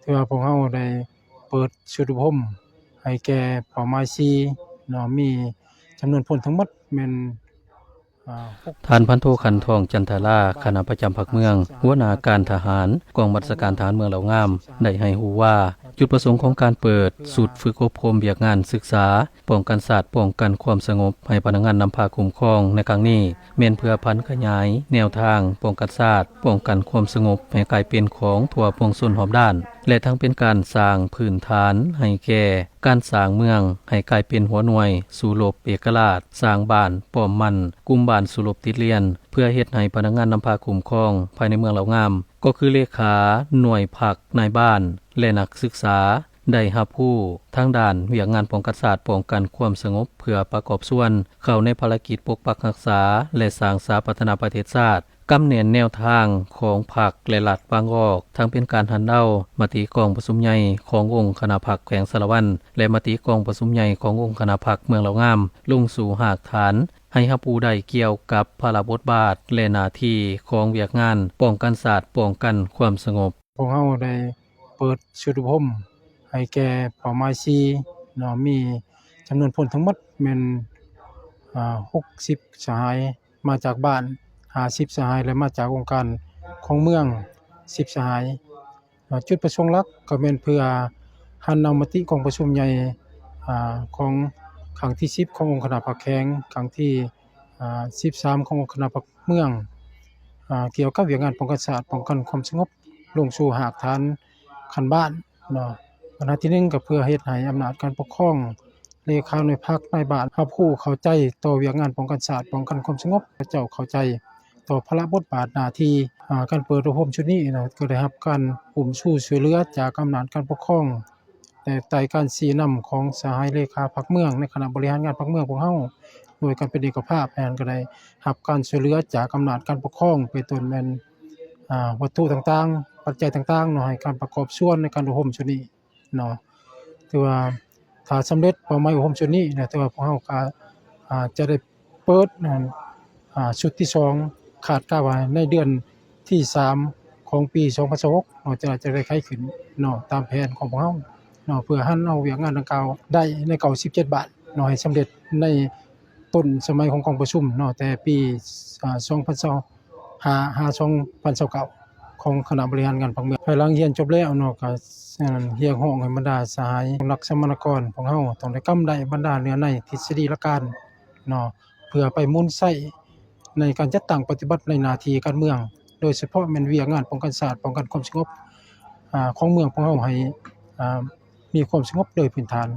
ຖືວ່າພວກເຮົາໄດ້ເປີດຊຸດອົບຮົມໃຫ້ແກ່ເປົ້າໝາຍສີ່ເນາະ ມີຈຳນວນພົນທັງໝົດແມ່ນ ອ່າ ຫົກ ທ່ານພັນໂທ ຂັນທອງ ຈັນທະລາ ຄະນະປະຈຳພັກເມືອງ ຫົວໜ້າການທະຫານ ກອງບັນຊາການທະຫານເມືອງເລົ່າງາມ ໄດ້ໃຫ້ຮູ້ວ່າ ຈຸດປະສົງຂອງການເປີດຊຸດຝຶກອົບຮົມວຽກງານສຶກສາ ປ້ອງກັນຊາດ ປ້ອງກັນຄວາມສະຫງົບ ໃຫ້ພະນັກງານນຳພາຄຸ້ມຄອງໃນຄັ້ງນີ້ ແມ່ນເພື່ອຜັນຂະຫຍາຍແນວທາງປ້ອງກັນຊາດ ປ້ອງກັນຄວາມສະຫງົບ ໃຫ້ກາຍເປັນຂອງທົ່ວປວງຊົນຮອບດ້ານ ແລະ ທັງເປັນການສ້າງພື້ນຖານໃຫ້ແກ່ການສ້າງເມືອງໃຫ້ກາຍເປັນຫົວໜ່ວຍສູ້ລົບເອກະລາດ, ສ້າງບ້ານປ້ອມໝັ້ນ, ກຸ່ມບ້ານສູ້ລົບຕິດລຽນ ເພື່ອເຮັດໃຫ້ພະນັກງານນຳພາຄຸ້ມຄອງພາຍໃນເມືອງເລົ່າງາມ ກໍຄືເລຂາໜ່ວຍພັກນາຍບ້ານ ແລະ ນັກສຶກສາ ໄດ້ຮັບຮູ້ທາງດ້ານວຽກງານປ້ອງກັນຊາດ ປ້ອງກັນຄວາມສະຫງົບ ເພື່ອປະກອບສ່ວນເຂົ້າໃນພາລະກິດປົກປັກຮັກສາ ແລະ ສ້າງສາພັດທະນາປະເທດຊາດ, ກຳແໜ້ນແນວທາງຂອງພັກ ແລະ ລັດວາງອອກ, ທັງເປັນການຫັນເອົາມະຕິກອງປະຊຸມໃຫຍ່ຂອງອົງຄະນະພັກແຂວງສາລະວັນ ແລະ ມະຕິກອງປະຊຸມໃຫຍ່ຂອງອົງຄະນະພັກເມືອງເລົ່າງາມ ລົງສູ່ຮາກຖານ ໃຫ້ຮັບຮູ້ໄດ້ກ່ຽວກັບພາລະບົດບາດ ແລະ ໜ້າທີ່ຂອງວຽກງານປ້ອງກັນຊາດ ປ້ອງກັນຄວາມສະຫງົບ. ພວກເຮົາໄດ້ເປີດຊຸດອົບຮົມໃຫ້ແກ່ເປົ້າໝາຍສີ່ເນາະ ມີຈຳນວນພົນທັງໝົດແມ່ນ ອ່າ ຫົກສິບສະຫາຍ ມາຈາກບ້ານຫ້າສິບສະຫາຍ ແລະ ມາຈາກອົງການຂອງເມືອງສິບສະຫາຍ. ເນາະ ຈຸດປະສົງຫຼັກກໍແມ່ນເພື່ອຫັນເອົາມະຕິກອງປະຊຸມໃຫຍ່ ອ່າ ຂອງຄັ້ງທີສິບຂອງອົງຄະນະພັກແຂວງ, ຄັ້ງທີ ອ່າ ສິບສາມຂອງອົງຄະນະພັກເມືອງ ອ່າ ກ່ຽວກັບວຽກງານປ້ອງກັນຊາດ ປ້ອງກັນຄວາມສະຫງົບ ລົງສູ່ຮາກຖານຂັ້ນບ້ານເນາະ. ບັນຫາທີໜຶ່ງກໍເພື່ອເຮັດໃຫ້ອຳນາດການປົກຄອງ ເລຂາໜ່ວຍພັກ ນາຍບ້ານ ຮັບຮູ້ເຂົ້າໃຈຕໍ່ວຽກງານປ້ອງກັນຊາດ ປ້ອງກັນຄວາມສະຫງົບ ເຂົາເຈົ້າເຂົ້າໃຈຕໍ່ພາລະບົດບາດໜ້າທີ່. ອ່າ ການເປີດອົບຮົມຊຸດນີ້ເນາະ ກໍໄດ້ຮັບການອຸ້ມຊູຊ່ວຍເຫຼືອຈາກອຳນາດການປົກຄອງ ແລະ ໃຕ້ການຊີ້ນຳຂອງສະຫາຍເລຂາພັກເມືອງໃນຄະນະບໍລິຫານງານພັກເມືອງພວກເຮົາ ໂດຍການເປັນເອກະພາບ ແລະ ກໍໄດ້ຮັບການຊ່ວຍເຫຼືອຈາກອຳນາດການປົກຄອງ ເປັນຕົ້ນແມ່ນ ອ່າ ວັດຖຸຕ່າງໆ ປັດໄຈຕ່າງໆເນາະ ໃຫ້ການປະກອບສ່ວນໃນການອົບຮົມຊຸດນີ້ເນາະ. ຖືວ່າຖ້າສຳເລັດເປົ້າໝາຍອົບຮົມຊຸດນີ້ນະ ຖືວ່າພວກເຮົາກໍ ອ່າ ຈະໄດ້ ເປີດນັ້ນ ອ່າ ຊຸດທີສອງ ຄາດກະວ່າໃນເດືອນທີສາມຂອງປີສອງພັນຊາວຫົກເນາະ ຈະ ຈະໄດ້ໄຂຂຶ້ນເນາະ ຕາມແຜນຂອງພວກເຮົາເນາະ ເພື່ອຫັນເອົາວຽກງານດັ່ງກ່າວໄດ້ໃນເກົ້າສິບເຈັດບ້ານເນາະ ໃຫ້ສຳເລັດໃນຕົ້ນສະໄໝຂອງກອງປະຊຸມເນາະ ແຕ່ປີ ອ່າ ສອງພັນຊາວຫ້າ ຫາ ສອງພັນຊາວເກົ້າ ຂອງຄະນະບໍລິຫານງານພັກເມືອງ. ພາຍຫຼັງຮຽນຈົບແລ້ວເນາະ ກໍຮຽກຮ້ອງໃຫ້ບັນດາສະຫາຍນັກສຳມະນາກອນຂອງເຮົາຕ້ອງໄດ້ກຳໄດ້ບັນດາເນື້ອໃນທິດສະດີຫຼັກການ ເນາະ ເພື່ອໄປໝູນໃຊ້ໃນການຈັດຕັ້ງປະຕິບັດໃນໜ້າທີ່ການເມືອງ ໂດຍສະເພາະແມ່ນວຽກງານປ້ອງກັນຊາດ ປ້ອງກັນຄວາມສະຫງົບ ອາ ຂອງເມືອງຂອງເຮົາໃຫ້ ອາ ມີຄວາມສະຫງົບໂດຍພື້ນຖານ.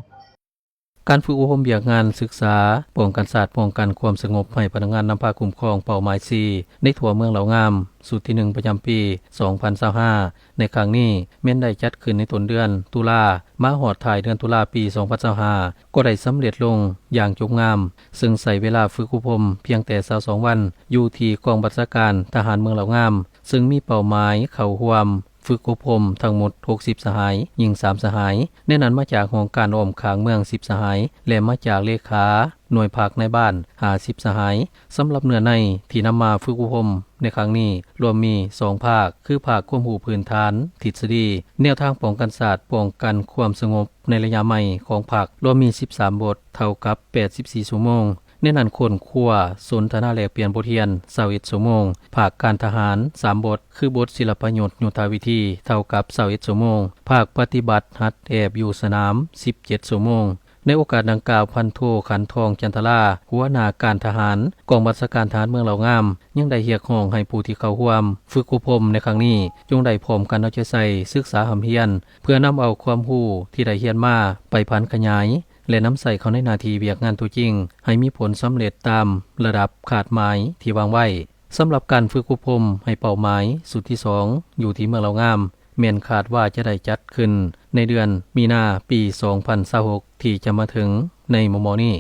ການຝຶກອົບຮົມວຽກງານສຶກສາປ້ອງກັນຊາດ ປ້ອງກັນຄວາມສະຫງົບໃຫ້ພະນັກງານນຳພາຄຸ້ມຄອງເປົ້າໝາຍສີ່ໃນທົ່ວເມືອງເລົ່າງາມ ຊຸດທີໜຶ່ງ ປະຈຳປີສອງພັນຊາວຫ້າ ໃນຄັ້ງນີ້ແມ່ນໄດ້ຈັດຂຶ້ນໃນຕົ້ນເດືອນຕຸລາ ມາຮອດທ້າຍເດືອນຕຸລາປີສອງພັນຊາວຫ້າ ກໍໄດ້ສຳເລັດລົງຢ່າງຈົບງາມ, ເຊິ່ງໃຊ້ເວລາຝຶກອົບຮົມພຽງແຕ່ຊາວສອງວັນ ຢູ່ທີ່ກອງບັນຊາການທະຫານເມືອງເລົ່າງາມ, ເຊິ່ງມີເປົ້າໝາຍເຂົ້າຮ່ວມຝຶກອົບຮົມທັງໝົດຫົກສິບສະຫາຍ, ຍິງສາມສະຫາຍ, ໃນນັ້ນມາຈາກຫ້ອງການອ້ອມຂ້າງເມືອງສິບສະຫາຍ ແລະ ມາຈາກເລຂາໜ່ວຍພັກນາຍບ້ານຫ້າສິບສະຫາຍ. ສຳລັບເນື້ອໃນທີ່ນຳມາຝຶກອົບຮົມໃນຄັ້ງນີ້ ລວມມີສອງພາກ ຄືພາກຄວາມຮູ້ພື້ນຖານທິດສະດີ ແນວທາງປ້ອງກັນຊາດ ປ້ອງກັນຄວາມສະຫງົບໃນໄລຍະໃໝ່ຂອງພັກ ລວມມີສິບສາມບົດ ເທົ່າກັບແປດສິບສີ່ຊົ່ວໂມງ. ໃນນັ້ນຄົ້ນຄວ້າ, ສົນທະນາແລກປ່ຽນບົດຮຽນຊາວເອັດຊົ່ວໂມງ, ພາກການທະຫານສາມບົດ ຄືບົດສິລະປະຍຸດຍຸດທະວິທີ ເທົ່າກັບຊາວເອັດຊົ່ວໂມງ, ພາກປະຕິບັດຫັດແອບຢູ່ສະໜາມສິບເຈັດຊົ່ວໂມງ. ໃນໂອກາດດັ່ງກ່າວ, ພັນໂທ ຂັນທອງ ຈັນທະລາ ຫົວໜ້າການທະຫານ ກອງບັນຊາການທະຫານເມືອງເລົ່າງາມ ຍັງໄດ້ຮຽກຮ້ອງໃຫ້ຜູ້ທີ່ເຂົ້າຮ່ວມຝຶກອົບຮົມໃນຄັ້ງນີ້ ຈົ່ງໄດ້ພ້ອມກັນເອົາໃຈໃສ່ສຶກສາຮ່ຳຮຽນ ເພື່ອນຳເອົາຄວາມຮູ້ທີ່ໄດ້ຮຽນມາໄປຜັນຂະຫຍາຍ ແລະ ນຳໃຊ້ເຂົ້າໃນໜ້າທີ່ວຽກງານຕົວຈິງ ໃຫ້ມີຜົນສຳເລັດຕາມລະດັບຄາດໝາຍທີ່ວາງໄວ້. ສຳລັບການຝຶກອົບຮົມໃຫ້ເປົ້າໝາຍຊຸດທີສອງ ຢູ່ທີ່ເມືອງເລົ່າງາມ ແມ່ນຄາດວ່າຈະໄດ້ຈັດຂຶ້ນໃນເດືອນມີນາປີສອງພັນຊາວຫົກ ທີ່ຈະມາເຖິງໃນມໍ່ໆນີ້.